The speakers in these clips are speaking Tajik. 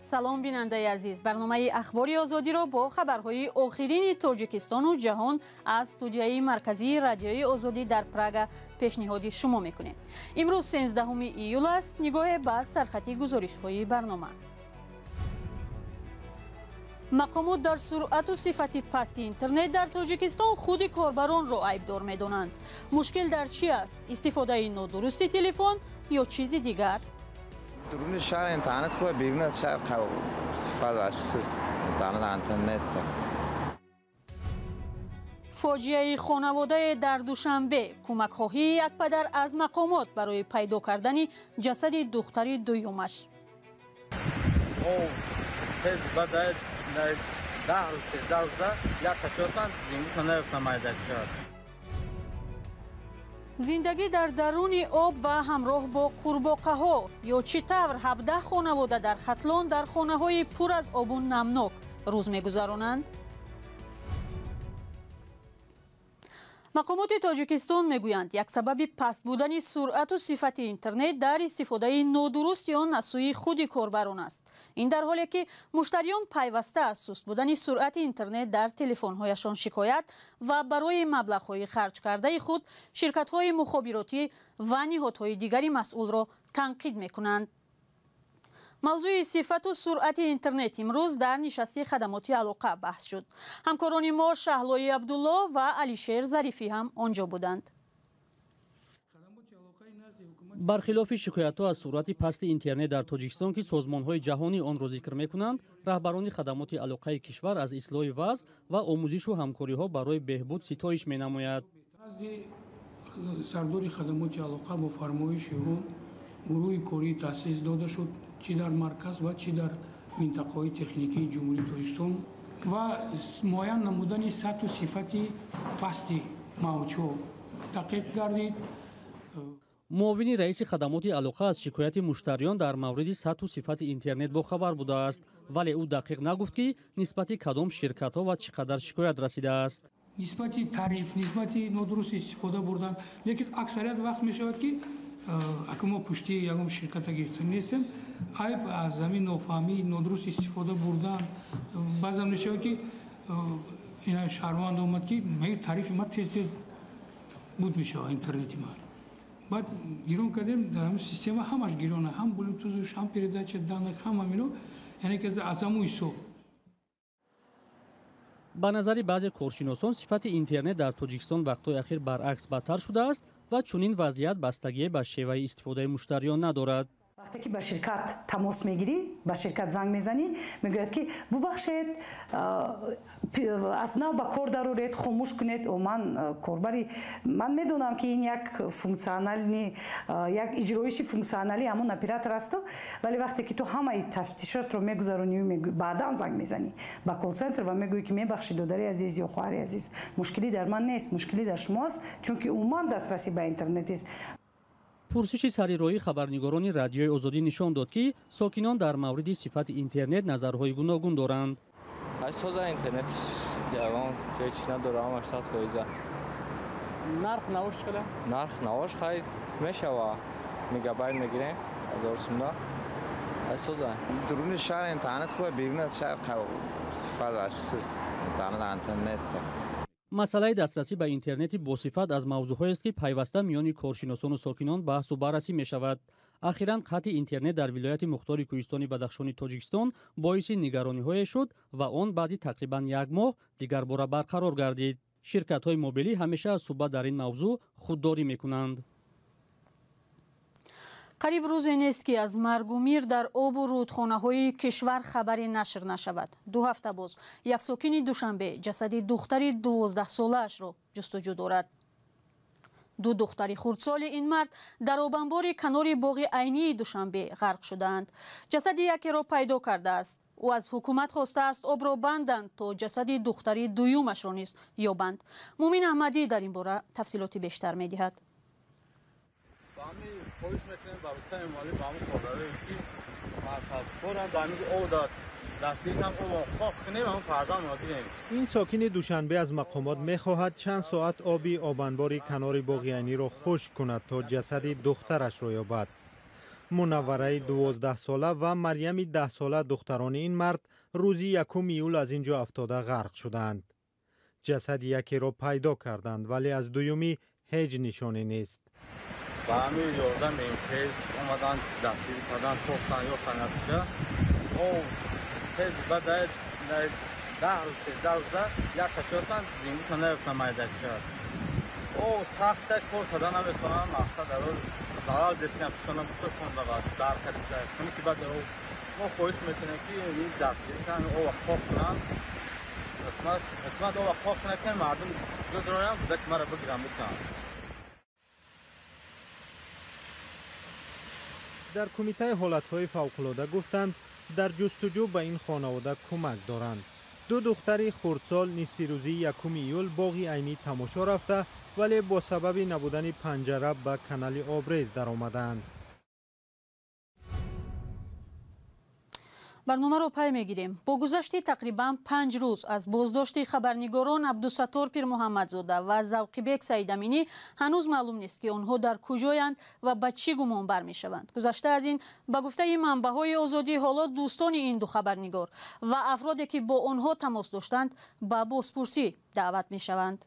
Салом, бинандаи азиз. Барномаи Ахбори Озодиро бо хабарҳои охирини Тоҷикистону ҷаҳон аз студияи марказии Радиои Озодӣ дар Прага пешниҳоди шумо мекунем. Имрӯз 13 июл аст. Нигоҳе ба сархати гузоришҳои барнома. Мақомот дар суръату сифати пасти интернет дар Тоҷикистон худи корбаронро айбдор медонанд. Мушкил дар чӣ аст? Истифодаи нодурусти телефон ё чизи дигар? Дуруни шаҳр интернет хуб, берун аз шаҳр сифат ва интернет антен нест. Фоҷиаи хонаводае дар Душанбе, кӯмакхоҳии як падар аз мақомот барои пайдо кардани ҷасади духтари дуюмаш. Зиндагӣ дар даруни об ва ҳамроҳ бо қурбоқаҳо, ё чӣ тавр 17 хонавода дар Хатлон дар хонаҳои пур аз обу намнок рӯз мегузаронанд. Мақомоти Тоҷикистон мегӯянд, як сабаби паст будани суръату сифати интернет дар истифодаи нодурусти он аз сӯи худи корбарон аст. Ин дар ҳоле ки муштариён пайваста аз суст будани суръати интернет дар телефонҳояшон шикоят ва барои маблағҳои харҷ кардаи худ ширкатҳои мухобиротӣ ва ниҳодҳои дигари масъулро танқид мекунанд. Мавзӯи сифату суръати интернет имрӯз дар нишасти хадамоти алоқа баҳс шуд. Ҳамкорони мо Шаҳлои Абдулло ва Алишер Зарифӣ ҳам он ҷо буданд. Бархилофи шикоятҳо аз суръати пасти интернет дар Тоҷикистон, ки созмонҳои ҷаҳонӣ онро зикр мекунанд, раҳбарони хадамоти алоқаи кишвар аз ислоҳи вазъ ва омӯзишу ҳамкориҳо барои беҳбуд ситоиш менамояд. Сардори хадамоти алоқа бо фармоиши ӯ гурӯҳи корӣ таъсис дода шуд, чӣ дар марказ ва чӣ дар минтақаҳои техникии Ҷумҳурии Тоҷикистон, ва муайян намудани сатҳу сифати пасти мавҷҳо дақиқ гардид. Муовини раиси хадамоти алоқа аз шикояти муштариён дар мавриди сатҳу сифати интернет бохабар будааст, вале ӯ дақиқ нагуфт, ки нисбати кадом ширкатҳо ва чӣ қадар шикоят расидааст. Нисбати тариф, нисбати нодуруст истифода бурдан, лекин аксарият вақт мешавад, ки ака мо пушти ягон ширката гирифта нестем, айб аз ҳамин нофаҳмӣ, нодуруст истифода бурдан. Баъзан мешавад, ки шаҳрванд омад, ки тарифи ма тез тез буд мешавад интернети ма. Баъд гирон кардем, дар ҳамин система ҳамаш гирона, ҳам блютузш, ҳам передача данных, ҳам ҳамино, яъне ки аз ҳамун ҳисоб. Ба назари баъзе коршиносон, сифати интернет дар Тоҷикистон вақтҳои ахир баръакс бадтар шудааст ва чунин вазъият бастагие ба шеваи истифодаи муштариён надорад. Вақте ки ба ширкат тамос мегирӣ, ба ширкат занг мезанӣ, мегӯяд, ки бубахшед, аз нав ба кор дароред, хомӯш кунед. Ман корбари, ман медонам, ки ин як функсионални, як иҷроиши функсионалии ҳамон оператор асту, вале вақте ки ту ҳамаи тафтишотро мегузаронӣ, баъдан занг мезанӣ ба колл-центр ва мегӯӣ, ки мебахшед, додари азиз ё хоҳари азиз, мушкилӣ дар ман нест, мушкилӣ дар шумо аст, чунки умуман дастрасӣ ба интернет нест. Пурсиши сарироҳии хабарнигорони Радиои Озодӣ нишон дод, ки сокинон дар мавриди сифати интернет назарҳои гуногун доранд. Соза интернет ягон ҷои чӣ надора, ҳамаш 100%. Нарх навош чӣ қадар? Нарх навош хай мешава, мегабайт мегирем 1000 сумда. Соза. Дуруни шаҳр интернет хуб, берун аз шаҳр сифат ва интернет антен нест. Масъалаи дастрасӣ ба интернети босифат аз мавзӯъҳоест, ки пайваста миёни коршиносону сокинон баҳсу баррасӣ мешавад. Ахиран қатъи интернет дар вилояти мухтори кӯҳистони Бадахшони Тоҷикистон боиси нигарониҳое шуд ва он баъди тақрибан як моҳ дигарбора барқарор гардид. Ширкатҳои мобилӣ ҳамеша аз суҳбат дар ин мавзӯъ худдорӣ мекунанд. Қариб рӯзе нест, ки аз маргу мир дар обу рӯдхонаҳои кишвар хабаре нашр нашавад. 2 ҳафта боз як сокини Душанбе ҷасади духтари 12-солаашро ҷустуҷӯ дорад. Ду духтари хурдсоли ин мард дар обанбори канори боғи Айнии Душанбе ғарқ шудаанд. Ҷасади якеро пайдо кардааст. Ӯ аз ҳукумат хостааст, обро банданд, то ҷасади духтари дуюмашро низ ёбанд. Мумин Аҳмадӣ дар ин бора тафсилоти бештар медиҳад. Хоҳиш мекунем ба Рустами Эмомалӣ, ба ҳамун корбарое, ки мансабдоранд, ба ҳамин об дастгирӣ об хок кунем, ҳамун фарзандро гирем. Ин сокини Душанбе аз мақомот мехоҳад чанд соат оби обанбори канори боғи Айниро хушк кунад, то ҷасади духтарашро ёбад. Мунаввараи 12-сола ва Марьями 10-сола, духтарони ин мард, рӯзи 1 июл аз ин ҷо афтода ғарқ шуданд. Ҷасади якеро пайдо карданд, вале аз дуюмӣ ҳеҷ нишоне нест. Ба ҳамин ёрдам тез омаданд, дастгирӣ кардан, кофтан, ёфтан натиҷа. Тез баъд 10 рӯз, 13 рӯза як кас ёфтан, зиндиша наёфтан майдача. Сахта кор карда наметавонам, мақсад залал десиям, пишонам пишошонда ва дар кардида. Куни ки баъд мо хоҳиш мекунем, ки ин дастгирӣ кунанд, ова пок кунанд. Ҳукумат ова пок кунад, ки мардум бидроянд, буда ки маро бигиранд, бикунанд. Дар кумитаи ҳолатҳои фавқулода гуфтанд, дар ҷустуҷӯ ба ин хонавода кӯмак доранд. Ду духтари хурдсол нисфи рӯзи 1 июл боғи Айнӣ тамошо рафта, вале бо сабаби набудани панҷара ба канали обрез даромаданд. Барномаро пай мегирем. Бо гузашти тақрибан 5 рӯз аз боздошти хабарнигорон Абдусаттор Пирмуҳаммадзода ва Завқибек Саидаминӣ ҳанӯз маълум нест, ки онҳо дар куҷоянд ва ба чӣ гумон бармешаванд. Гузашта аз ин, ба гуфтаи манбаъҳои Озодӣ, ҳоло дӯстони ин ду хабарнигор ва афроде ки бо онҳо тамос доштанд ба бозпурсӣ даъват мешаванд.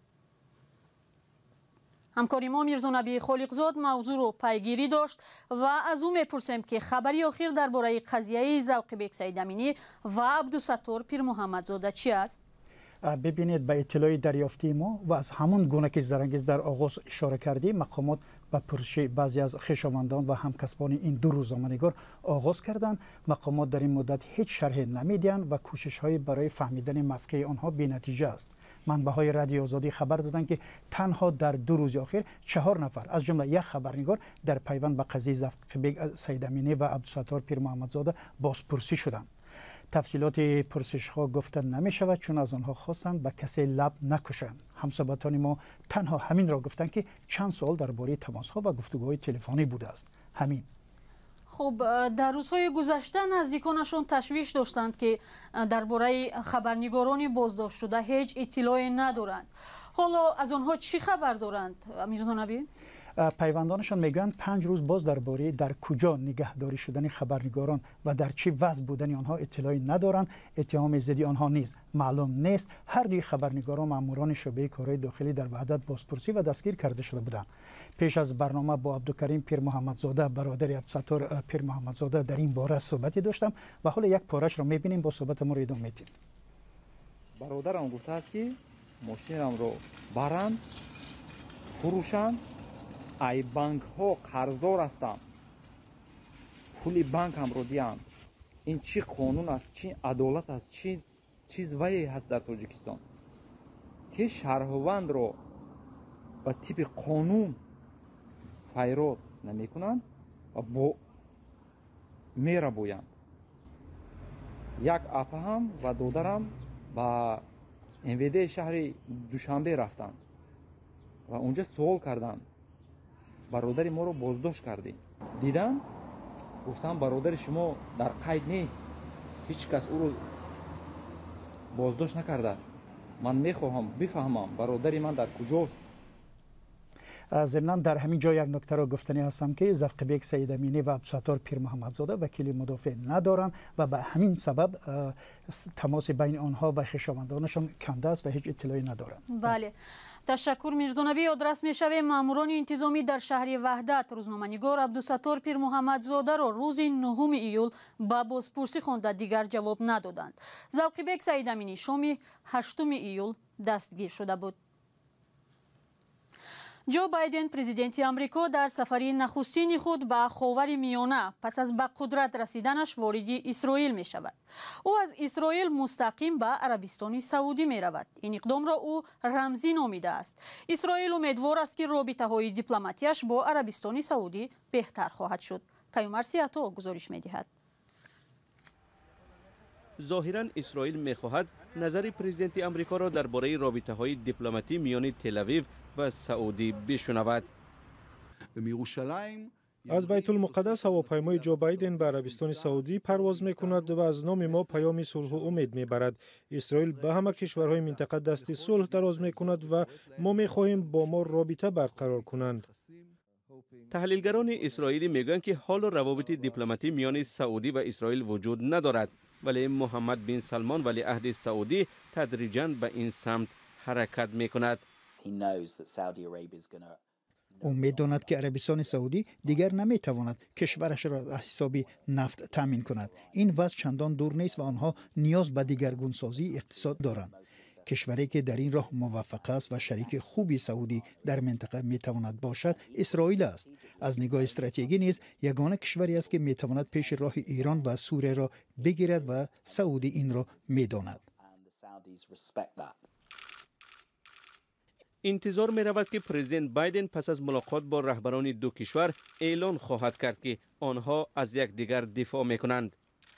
Ҳамкори мо Мирзонабӣ Холиқзод мавзӯъро пайгирӣ дошт ва аз ӯ мепурсем, ки хабари охир дар бораи қазияи Завқибек Саидаминӣ ва Абдусаттор Пирмуҳаммадзода чи аст? Бибинед, ба иттилои дарёфтии мо ва аз ҳамон гуна ки Зарангиз дар оғоз ишора кардӣ, мақомот ба пурсиши баъзе аз хешовандон ва ҳамкасбони ин ду рӯзноманигор оғоз карданд. Мақомот дар ин муддат ҳеҷ шарҳе намедиҳанд ва кӯшишҳои барои фаҳмидани мавқеи онҳо бенатиҷа аст. Манбаъҳои Радиои Озодӣ хабар доданд, ки танҳо дар 2 рӯзи охир 4 нафар, аз ҷумла як хабарнигор, дар пайванд ба қазияи Завқибек Саидаминӣ ва Абдусаттор Пирмуҳаммадзода бозпурсӣ шуданд. Тафсилоти пурсишҳо гуфта намешавад, чун аз онҳо хостанд ба касе лаб накушанд. Ҳамсӯҳбатони мо танҳо ҳаминро гуфтанд, ки чанд суол дар бораи тамосҳо ва гуфтугӯҳои телефонӣ будааст. Ҳамин. Хуб, дар рӯзҳои гузашта наздиконашон ташвиш доштанд, ки дар бораи хабарнигорони боздоштшуда ҳеҷ иттилоъе надоранд. Ҳоло аз онҳо чӣ хабар доранд, Мирзонабӣ? Пайвандонашон мегӯянд, 5 рӯз боз дар бораи дар куҷо нигаҳдорӣ шудани хабарнигорон ва дар чӣ вазъ будани онҳо иттилоъе надоранд. Иттиҳоми зидди онҳо низ маълум нест. Ҳар дуи хабарнигорон маъмурони шӯъбаи корҳои дохилӣ дар Ваҳдат бозпурсӣ ва дастгир карда шуда буданд. Пеш аз барнома бо Абдукарим Пирмуҳаммадзода, бародари Абдусаттор Пирмуҳаммадзода, дар ин бора суҳбате доштам ва ҳоло як порашро мебинем, бо суҳбатамонро идома медиҳем. Бародарам гуфтааст, ки мошинамро баранд, фурӯшанд, ай банкҳо қарздор ҳастам, пули банкамро диҳанд. Ин чӣ қонун аст, чӣ адолат аст, чӣ чиз вае ҳаст дар Тоҷикистон, ки шаҳрвандро ба типи қонун файрод намекунанд ва бо мерабоянд. Як апаҳам ва додарам ба МВД шаҳри Душанбе рафтанд ва унҷа суол карданд: бародари моро боздошт кардем. Дидам, гуфтам бародари шумо дар қайд нест, ҳеҷ кас ӯро боздошт накардааст. Ман мехоҳам бифаҳмам бародари ман дар куҷост. Зимнан дар ҳамин ҷо як нуктаро гуфтанӣ ҳастам, ки Завқибек Саидаминӣ ва Абдусаттор Пирмуҳаммадзода вакили мудофеъ надоранд ва ба ҳамин сабаб тамоси байни онҳо ва хешовандонашон канда аст ва ҳеҷ иттилоъе надоранд. Бале, ташаккур Мирзонабӣ. Ёдрас мешавем, маъмурони интизомӣ дар шаҳри Ваҳдат рӯзноманигор Абдусаттор Пирмуҳаммадзодаро рӯзи 9 июл ба бозпурсӣ хонда дигар ҷавоб надоданд. Завқибек Саидаминӣ шоми 8 июл дастгир шуда буд. Ҷо Байден, президенти Амрико, дар сафари нахустини худ ба Ховари Миёна пас аз ба қудрат расиданаш вориди Исроил мешавад. Ӯ аз Исроил мустақим ба Арабистони Саудӣ меравад. Ин иқдомро ӯ рамзӣ номидааст. Исроил умедвор аст, ки робитаҳои дипломатияш бо Арабистони Саудӣ беҳтар хоҳад шуд. Каюмар Сиято гузориш медиҳад. Зоҳиран Исроил мехоҳад назари президенти Амрикоро дар бораи робитаҳои дипломатӣ миёни Телавив ва Саудӣ бишунавад. Аз Байтулмуқаддас ҳавопаймои Ҷо Байден ба Арабистони Саудӣ парвоз мекунад ва аз номи мо паёми сулҳу умед мебарад. Исроил ба ҳама кишварҳои минтақа дасти сулҳ дароз мекунад ва мо мехоҳем бо мо робита барқарор кунанд. Таҳлилгарони исроилӣ мегӯянд, ки ҳоло равобити дипломатӣ миёни Саудӣ ва Исроил вуҷуд надорад, вале Муҳаммад бин Салмон, валиаҳди Саудӣ, тадриҷан ба ин самт ҳаракат мекунад. Ӯ медонад, ки Арабистони Саудӣ дигар наметавонад кишварашро аз ҳисоби нафт таъмин кунад. Ин вазъ чандон дур нест ва онҳо ниёз ба дигаргунсозии иқтисод доранд. Кишваре, ки дар ин роҳ муваффақ аст ва шарики хуби Саудӣ дар минтақа метавонад бошад, Исроил аст. Аз нигоҳи стратегӣ низ ягона кишваре аст, ки метавонад пеши роҳи Эрон ва Сурияро бигирад ва Саудӣ инро медонад. Интизор меравад, ки президент Байден пас аз мулоқот бо раҳбарони ду кишвар эълон хоҳад кард, ки онҳо аз якдигар дифоъ мекунанд.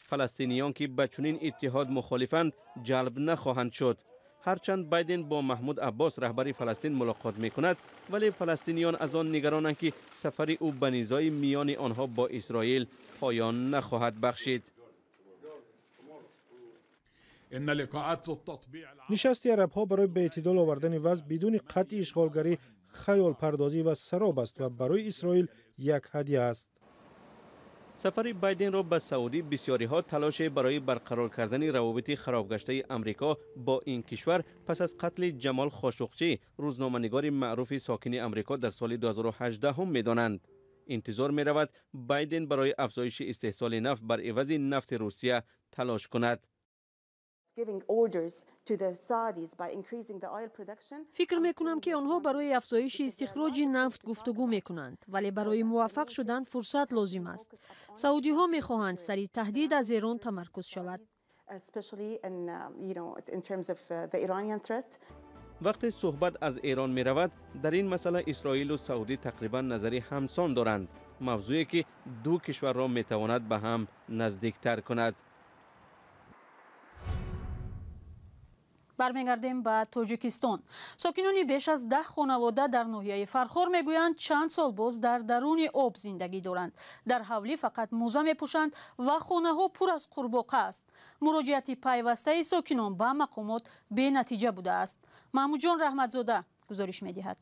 Фаластиниён, ки ба чунин иттиҳод мухолифанд, ҷалб нахоҳанд шуд. Ҳарчанд Байден бо Маҳмуд Аббос, раҳбари Фаластин, мулоқот мекунад, вале фаластиниён аз он нигаронанд, ки сафари ӯ ба низои миёни онҳо бо Исроил поён нахоҳад бахшид. Нишасти арабҳо барои ба эътидол овардани вазъ бидуни қатъи ишғолгарӣ хаёлпардозӣ ва сароб аст ва барои Исроил як ҳадя аст. Сафари Байденро ба Саудӣ бисёриҳо талоше барои барқарор кардани равобити харобгаштаи Амрико бо ин кишвар пас аз қатли Ҷамол Хошуқчӣ, рӯзноманигори маъруфи сокини Амрико, дар соли 2018 медонанд. Интизор меравад, Байден барои афзоиши истеҳсоли нафт бар ивази нафти Русия талош кунад. Фикр мекунам, ки онҳо барои афзоиши истихроҷи нафт гуфтугӯ мекунанд, вале барои муваффақ шудан фурсат лозим аст. Саудиҳо мехоҳанд сари таҳдид аз Эрон тамаркуз шавад. Вақте суҳбат аз Эрон меравад, дар ин масъала Исроилу Саудӣ тақрибан назари ҳамсон доранд, мавзӯе ки ду кишварро метавонад ба ҳам наздиктар кунад. Бармегардем ба Тоҷикистон. Сокинони беш аз 10 хонавода дар ноҳияи Фархор мегӯянд, чанд сол боз дар даруни об зиндагӣ доранд. Дар ҳавлӣ фақат мӯза мепӯшанд ва хонаҳо пур аз қурбоқа аст. Муроҷиати пайвастаи сокинон ба мақомот бенатиҷа будааст. Маҳмудҷон Раҳматзода гузориш медиҳад.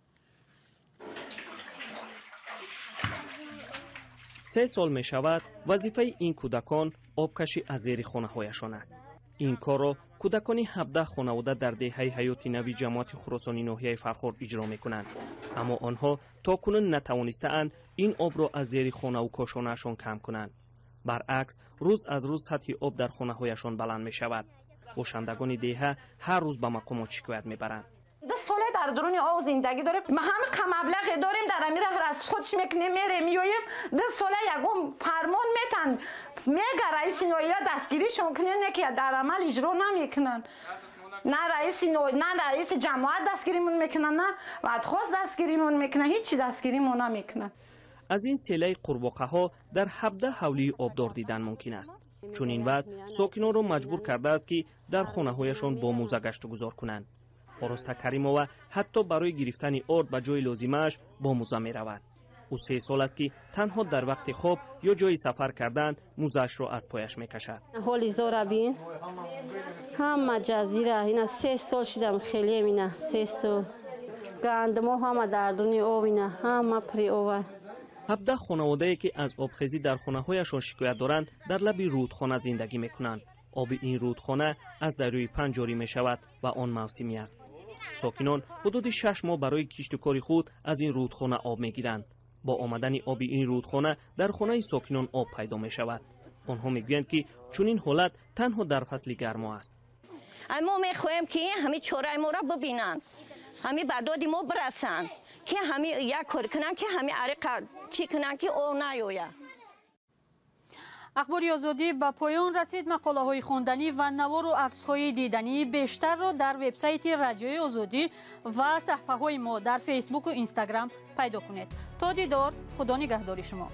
3 сол мешавад, вазифаи ин кӯдакон обкашӣ аз зери хонаҳояшон аст. Ин корро кӯдакони 17 хонавода дар деҳаи ҳаёти нави ҷамоати Хуросони ноҳияи Фархор иҷро мекунанд. Аммо онҳо то кунун натавонистаанд ин обро аз зери хонаву кошонаашон кам кунанд. Баръакс, рӯз аз рӯз сатҳи об дар хонаҳояшон баланд мешавад. Бошандагони деҳа ҳар рӯз ба мақомот шикоят мебаранд. 2 сола дар даруни об зиндагӣ дорем. Ма ҳама маблағе дорем, дар амира аз худш мекунем, мерем, меоем. 2 сола ягон фармон метан, мега раиси ноҳия дастгиришон кунен, ки дар амал иҷро намекунанд. На раиси на раиси ҷамоат дастгиримон мекунанд, на вадхост дастгиримон мекунанд, ҳеҷ дастгиримон намекунанд. Аз ин селаи қурбоқаҳо дар 17 ҳавлии обдор дидан мумкин аст. Чунин вазъ сокинонро маҷбур кардааст, ки дар хонаҳояшон бо мӯза гаштугузор кунанд. Ороста Каримова ҳатто барои гирифтани орд ба ҷои лозимааш бо мӯза меравад. Ӯ 3 сол аст, ки танҳо дар вақти хоб ё ҷои сафар кардан мӯзаашро аз пояш мекашад. Ҳоли зора бин, ҳама ҷазира ина 3 сол шидам, хеле ина 3 сол. Гандмо ҳама дар дуни об ина, ҳама при ова. 17 хонаводае, ки аз обхезӣ дар хонаҳояшон шикоят доранд, дар лаби рӯдхона зиндагӣ мекунанд. Оби ин рӯдхона аз дарёи Панҷ ҷорӣ мешавад ва он мавсимӣ аст. Сокинон ҳудуди 6 моҳ барои киштукори худ аз ин рӯдхона об мегиранд. Бо омадани оби ин рӯдхона дар хонаи сокинон об пайдо мешавад. Онҳо мегӯянд, ки чунин ҳолат танҳо дар фасли гармо аст. Мо мехоҳем, ки ҳамин чораи моро бибинанд, ҳамин ба доди мо бирасанд, ки ҳамин як кор кунанд, ки ҳамин ариқа чӣ кунанд, ки об наёяд. Ахбори Озодӣ ба поён расид. Мақолаҳои хонданӣ ва навору аксҳои дидании бештарро дар вебсайти Радиои Озодӣ ва саҳфаҳои мо дар Фейсбуку Инстаграм пайдо кунед. То дидор, Худо нигаҳдори шумо.